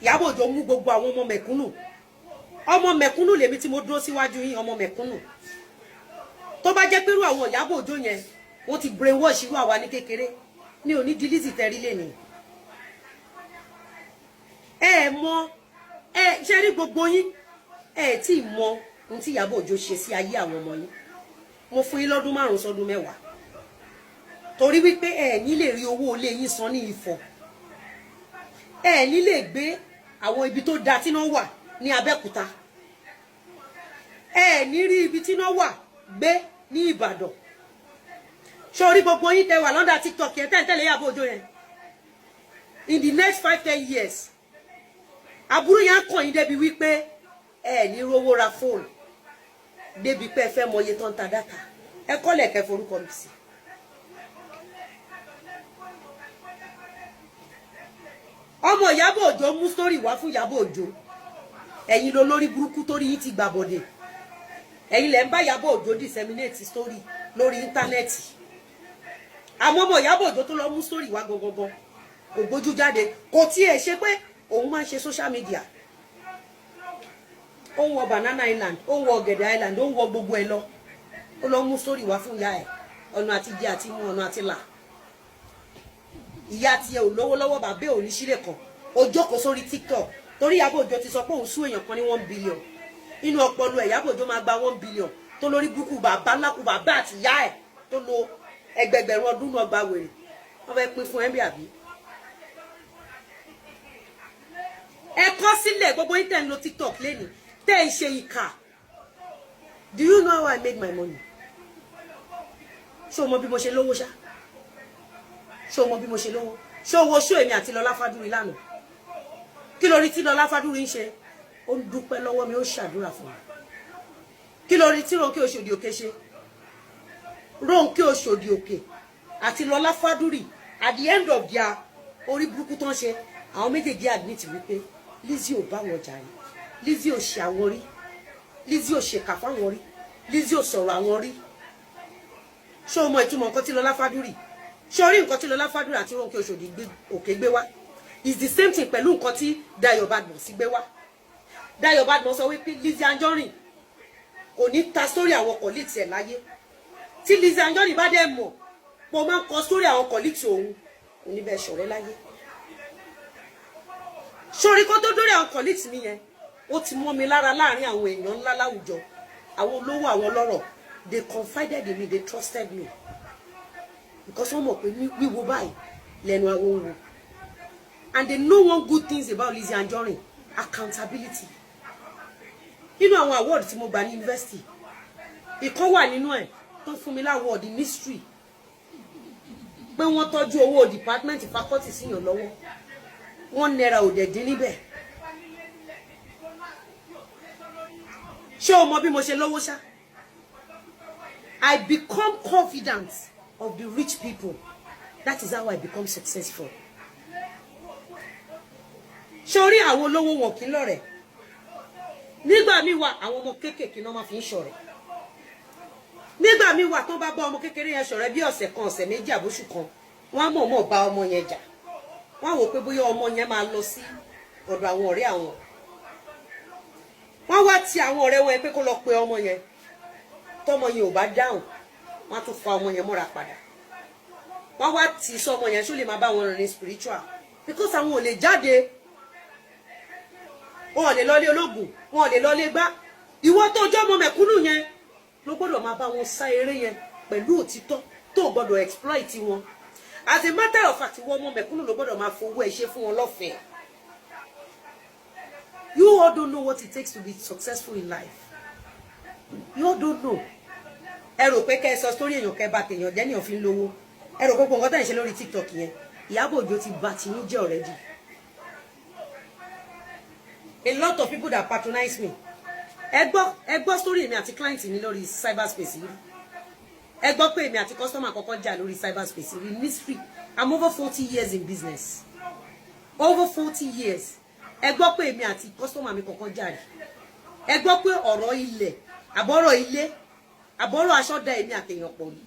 Ìyábọ̀ Òjó mú gbogbo àwọn ọmọ mẹ̀kúnnù. Ọmọ mẹ̀kúnnù lèmi tí mo dúró síwájú yín, ọmọ mẹ̀kúnnù. Tó bá jẹ́ pé irú àwọn Ìyábọ̀ Òjó yẹn, wọ́n ti brainwash irú àwa ní kékeré, mi ò ní di Lizzy tẹ́rí lẹ́ni. Ẹ ẹ mọ, ẹ ṣe rí gbogbo yín, ẹ tí ì mọ ohun tí Ìyábọ̀ Òjó ṣe sí ayé àwọn ọmọ yín. Mo fún yín lọ́dún 5 sọ́dún 10, torí wípé ẹ ní lè rí owó ilé yín san ní Ifọ̀, ẹ ní lè gbé àwọn ibi tó da tí náà wà ní Abẹ́òkúta, ẹ ní rí ibi tí náà wà gbé ní Ìbàdàn. Ṣé orí gbogbo yín tẹ wà lọ́dà TikTok yẹn, tẹ́ǹtẹ́lẹ̀ Ìyábọ̀ Òjó yẹn, in the next 5-10 years, aburú yẹn á kàn yín débi wípé ẹ ní rówó ra fóònù, débi pé ẹ fẹ́ mọ iye tó ń ta data. Ẹ kọ́lẹ̀ kẹ́ forúkọ mi sí. Ọmọ Ìyábọ̀ Òjó mú sórí wá fún Ìyábọ̀ Òjó. Ẹ̀yin ló lórí burúkú torí yín ti gbàbọ̀dẹ̀. Ẹ̀yin lẹ́ ń bá Ìyábọ̀ Òjó disseminate story lórí íńtánẹ́ẹ̀tì. Àmọ́ ọmọ Ìyábọ̀ Òjó tó lọ mú story wá gangan kò gbójú jáde, kò tiẹ̀ ṣe pé òun máa ń ṣe social media. Ó ń wọ Banana Island, ó ń wọ Ọ̀gẹ̀dẹ̀ Island, ó ń wọ gbogbo ẹ̀ lọ. Ó lọ mú story wá fún ìyá ẹ̀. Ọ̀nà àti jẹ àti mú, ọ̀nà àti là, ìyá tiẹ̀ ò lówó lọ́wọ́, bàbá ò ní sílẹ̀ kan. Ó jókòó sórí TikTok torí Ìyábọ̀ Òjó ti sọ pé òun sún èèyàn kan ní 1 billion. Inú ọpọlọ ẹ̀, Ìyábọ̀ Òjó máa gba 1 billion tó lórí búkú bàbá ńlákù bàbá àti ìyá ẹ̀ tó lo ẹgbẹgbẹ̀rún ọdún náà gba wèrè. Wọ́n fẹ́ pín fún ẹ́ bí àbí. Ẹ kọ sílẹ̀, gbogbo yín tẹ̀ ń lo TikTok lẹ́nìí, tẹ́ ń ṣe ìkà. Do you know how I made my money? Ṣé o mọ bí mo ṣe lówó ṣá? Ṣé o mọ bí mo ṣe lówó? Ṣé o wo ṣó èmi àti Lọlá Fádúrí lánàá? Kí lórí tí Lọlá Fádúrí ń ṣe? Ó ń dúpẹ́ lọ́wọ́ mi, ó ṣàdúrà fún mi. Kí lórí tí Rónkẹ́ Òṣòdì Òkè ṣe? Rónkẹ́ Òṣòdì Òkè àti Lọlá Fádúrí, at the end of their orí burúkú tó ń ṣe, àwọn méjèèjì admit wípé Lizzy ò bá wọn jà rí, Lizzy ò ṣe àwọn rí, Lizzy ò ṣèkà fáwọn rí, Lizzy ò sọ̀rọ̀ àwọn rí. Ṣé o mọ ìtumọ̀ nǹkan tí Lọlá Fádúrí ṣé orí nǹkan tí Lọlá Fádúrí àti Rónkẹ́ Òṣòdì Òkè gbé wá is the same thing pẹ̀lú nǹkan tí Dayọ̀ Badmus gbé wá. Dayọ̀ Badmus sọ wípé Lizzy Anjorin kò ní ta sórí àwọn colleagues ẹ̀ láyé. Tí Lizzy Anjorin bá dẹ̀ mọ̀ pé o máa ń kọ sórí àwọn colleagues òun, kò ní bẹ́ẹ̀ ṣọ̀rẹ́ láyé. Sórí kó tó dórí àwọn colleagues mi yẹn, ó ti mọ́ mi lára láàrin àwọn èèyàn ńlá láwùjọ, àwọn olówó, àwọn ọlọ́rọ̀. They confided in me, they trusted me, because wọ́n mọ̀ pé wíwo báyìí lẹ́nu àwọn ń wo. And they know one good things about Lizzy Anjorin: accountability. Nínú àwọn award tí mo gbà ní university, ìkan wà nínú ẹ̀ tó fún mi láwọ́ọ̀dì mystery pé wọ́n tọ́jú owó department, faculty síyàn lọ́wọ́, ₦1 ò dẹ̀ dín níbẹ̀. Ṣé o mọ bí mo ṣe lówó ṣá? I become confident of the rich people. That is how I become successful. Ṣé orí àwọn olówó wọn kì í lọ́rẹ̀ẹ́? Nígbà míì wà, àwọn ọmọ kéékèèké náà máa fi ń ṣọ̀rẹ́. Nígbà míì wà, tó bá bá ọmọ kékeré yẹn ṣọ̀rẹ́ bí ọ̀sẹ̀ kan, ọ̀sẹ̀ 2, àbóṣù kan, wọ́n á mọ̀ọ́mọ̀ bá ọmọ yẹn jà. Wọ́n á wò pé bóyá ọmọ yẹn máa lọ sí ọ̀dọ̀ àwọn ọ̀rẹ́ àwọn. Wọ́n wá ti àwọn ọ̀rẹ́ wọn yẹn pé kó lọ pe ọmọ yẹn. Tọmọ yẹn ò bá dáhùn, wọ́n á tún fa ọmọ yẹn mọ́ra padà. Wọ́n wá tì í sọmọ yẹn, ṣó lè máa bá wọn rìn spiritual, because àwọn ò lè jáde, wọn ò lè lọlé ológun, wọn ò lè lọlé gbá. Ìwọ tó jọ́ ọmọ mẹ̀kúnnù yẹn ló gbọ́dọ̀ máa bá wọn sá eré yẹn pẹ̀lú òtítọ́, tó gbọ́dọ̀ exploit wọn. As a matter of fact, ìwọ ọmọ mẹ̀kúnnù ló gbọ́dọ̀ máa fowó ẹ ṣe fún wọn lọ́fẹ̀ẹ́. You all don't know what it takes to be successful in life. You all don't know. Ẹ rò pé kẹ́ ẹ sọ sórí èèyàn, kẹ́ ẹ bá tèèyàn jẹ́ ní òfin lówó. Ẹ rò pé gbogbo nǹkan tẹ̀ ń ṣe lórí TikTok yẹn, Ìyábọ̀ Òjó ti bà tiyín jẹ́ already. A lot of people that patronize me, ẹ gbọ́, ẹ gbọ́ story èmi àti client mi lórí cyberspace yìí. Ẹ gbọ́ pé èmi àti customer kọ́kọ́ jà lórí cyberspace rí mystery. I'm over 40 years in business, over 40 years. Ẹ gbọ́ pé èmi àti customer mi kọ́kọ́ jà rí? Ẹ gbọ́ pé ọ̀rọ̀ ilẹ̀, àbọ̀rọ̀ ilé, àbọ̀rọ̀ aṣọ da èmi àtèèyàn pọ̀ rí?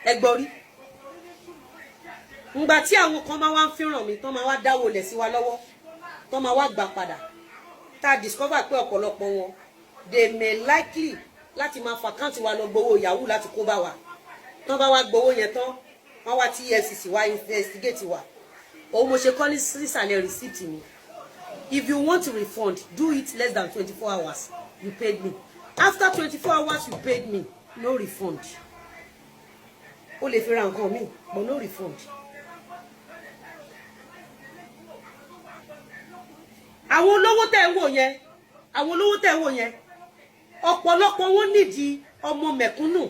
Ẹ gbọ́ rí? Ngbà tí àwọn kan máa wá ń fẹ́ràn mi tán, máa wá dáwọ́ lẹ̀ sí wa lọ́wọ́. Tó máa wá gbà padà, tá a discover pé ọ̀pọ̀lọpọ̀ wọn, they may likely láti máa fa account wa lọ gbowó yahoo láti kó bá wa. Tán bá wá gbowó yẹn tán, wọ́n wá tí EFCC wá investigate wa. Òun mo ṣe kọ́ ní sísàlẹ̀ receipt mi: if you want to refund, do it less than 24 hours you paid me. After 24 hours you paid me, no refund. O lè fi ra nǹkan mi, but no refund. Àwọn olówó tẹ̀ ń wò yẹn, àwọn olówó tẹ̀ ń wò yẹn, ọ̀pọ̀lọpọ̀ wọn nídìí ọmọ mẹ̀kúnnù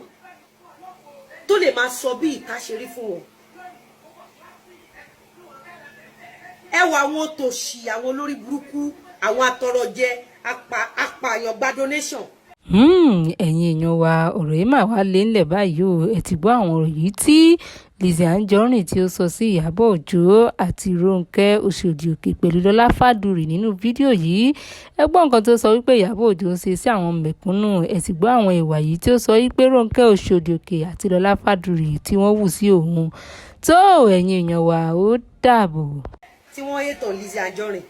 tó lè máa sọ bí ìta ṣe rí fún wọn. Ẹ wọ àwọn òtòṣì, àwọn olórí burúkú, àwọn atọrọjẹ, apààyàn gba donation. Ẹ̀yin èèyàn wa, ọ̀rọ̀ yìí mà wá lé ńlẹ̀ báyìí o. Ẹ ti gbọ́ àwọn ọ̀rọ̀ yìí tí Lizzy Anjorin tí ó sọ sí Ìyábọ̀ Òjó àti Rónkẹ́ Oṣòdì Òkè pẹ̀lú Lọlá Fádúrì nínú fídíò yìí. Ẹ gbọ́ nǹkan tó sọ wípé Ìyábọ̀ Òjó ń ṣe sí àwọn mẹ̀kúnnù. Ẹ sì gbọ́ àwọn ìwà yìí tí ó sọ wípé Rónkẹ́ Oṣòdì Òkè àti Lọlá Fádúrì tí wọ́n hù sí òun. Tó, ẹ̀yin èèyàn wa, ó dàbọ̀. Tí wọ́n hate on Lizzy Anjorin.